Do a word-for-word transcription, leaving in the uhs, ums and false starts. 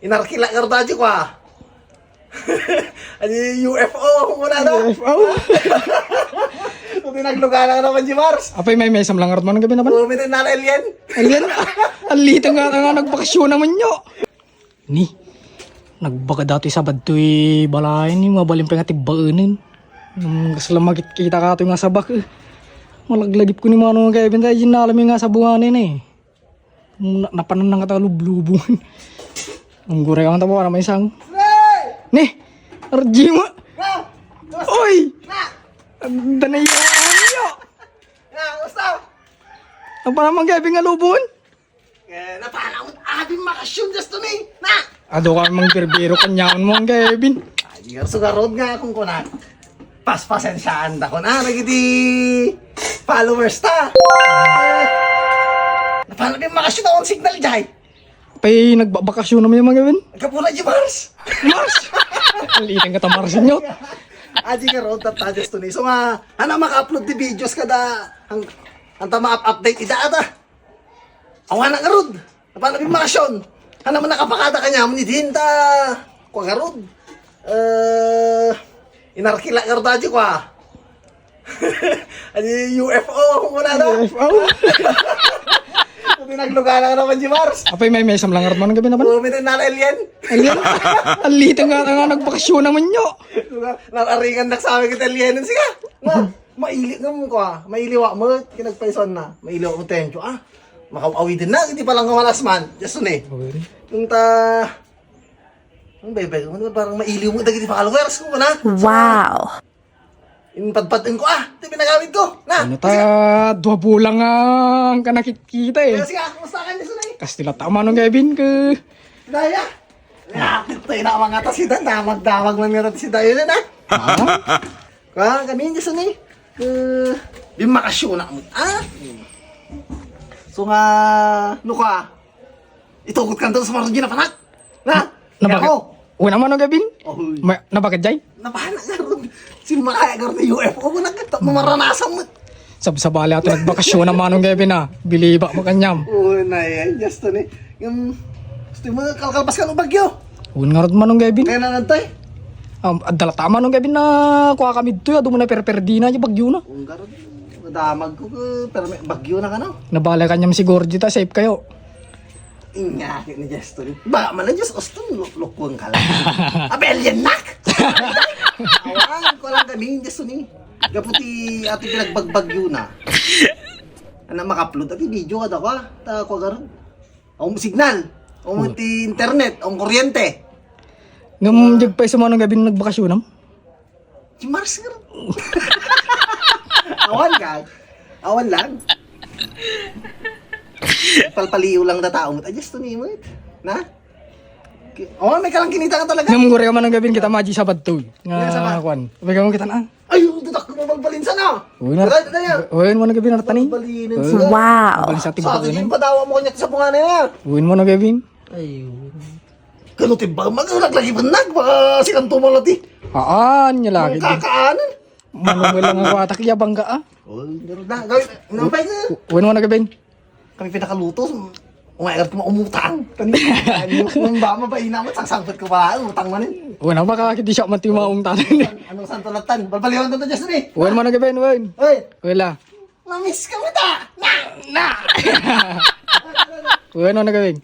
Inarkila ngarud a di ko, ah. Adi U F O, muna na. U F O? Kung tinaglugana ka naman, Jimars. Apay, may mesam lang ngarud man, gabi naman. Oo, may nala alien. Alien? Alito nga, nga nagbakasyon naman nyo. Ni, nagbaka datoy Sabado toy balay ni, mabalin pa nga tibbaenen. Hmm, kasla makit-, kita ka toy nga sabak, eh. Malaglagip ko ni Manong Kevin, tayo, ginalami nga sabunganen, eh. Na-, napanan na nga ta lublubong. Ang gurek ang tabawa na may sang. Ni! Arjima! Oy! Danay yung ano. Ang panamang gabi nga lubon? Eh, napanaw abing makasyon just to me. Na! Ado ka mang birbiro kanyaon mo ang gabi. Ay, sugarod nga akong kunak. Paspasensyaan da ko na, nagiti followers ta. Napano din makasyon akong signal, Jai? Pay nagbabakasyon naman yung mga gawin? Nagkapuna di Mars. Mars! Alitan ka ta Mars inyo. Aji nga road at tajas to ni. So nga, ana maka-upload di videos kada ang, ang tama up-update ida ata. Awan na nga road. Napano din makasyon? Ana man nakapakada kanya, muni din ta. Kwa nga road. Eh, inarkila nga road aji kwa. Adi U F O, muna na. U F O? Pinaglugana ka naman, Jimars. Apay, may mesam lang ngarud man gabi naman. Oo, may nala alien. Alien? Alito nga nga nagbakasyon naman nyo. Nararingan na sa amin kita alien. Sige, ma, maili nga mo ko ah. Mailiwa mo, kinagpaisan na. Mailiwa mo tencho ah. Makaw-awi din na, hindi pa lang kamalas man. Just ne. Okay. Nung ta, ang bebe, parang mailiw mo dagiti followers ko na. Wow. Inpadpad ko ah, ti pinagawid ko. Na. Ano ta, dua bulang ang kanakit-kita eh. Kaya siya, kumusta ka niya sunay? Kastila ta manong Kevin ke. Daya. Lapit tayo na mga tasida, damag-damag man nga tasida yun eh, na. Ha? Ka, kami hindi sunay. Ke, bimakasyon na mo. Ah? So nga, no ka? Itugot ka doon sa marunyo na panak. Na? Nabaga-, ako. Wala man ang gabin? Oy. Ma-, nabaga jay? Nabahala nga ron. Sino makaya nga ron yung U F O mo nagkita? Mamaranasan mo. Sabsabali ato nagbakasyon na manong gabin ah. Biliba mo kanyam. Oo na yan. Just to ni. Yung, gusto mo kalkalpas ka ng bagyo. Uwan nga ron manong gabin. Kaya na nantay. Um, adala ta manong gabin na kuha kami dito. Adu mo na perperdina yung bagyo na. Uwan nga ron. Madamag ko, eh, pero may bagyo na ka na. Nabala kanyam si Gorgie ta, safe kayo. Inyakit ni Justin. Ba, mana Diyos, Austin, lu-, lukwang ka lang. Abelian nak! Awan, ko lang kami, Justin eh. Gapu ti ato pinagbagbagyona. Ana maka-upload, ati video ka daw ka. Ta, ko garon. Ang signal. Ang Hmm. ti internet, ang kuryente. Ngam, Ah. Jagpay sa mga gabing nagbakasyonam? Si Mars nga rin. Awan ka. Awan lang. Palpaliw lang na tao. Adjust to name it. Na? Ki-, awan, may kalang kinita ka talaga. Nung gureo man ang gabin kita, maji Sabad to. Nga, Nga, Sabad. Kwan. May kamang kita na. Ay, yung tutak ko mabalbalin sana. Uy, na. Tara, tara, ya. Uy, mo na gabin, Artani. Balbalin Uy. sana. Wow. Balbalin sa Sa tiba atin ko yung yun. Padawa mo kanya sa bunga na yan. Uy, mo na gabin. Ay, kano ti ba? Mag-, naglagi pa nag-, baka silang tumala ti. Haan, niya lagi Ang din. Kakaanan. Manong mo lang ang watak, yabang ka, ah. Oh, meron na. Gawin, nampay na. Uwan mo na gabin. Kami pinakaluto. Umayar ko maumutang. Tani, ano, kung ba, mabay naman, sangsangkot ko pa, utang man eh. Uwan na ba ka, hindi siya man timaong tanan. Anong santo latan? Balbaliwan to, Justin eh. Uwan mo na gabin, uwan. Hoy! Wala. Mamiss kami ta! Na! Na! Uwan mo na gabin.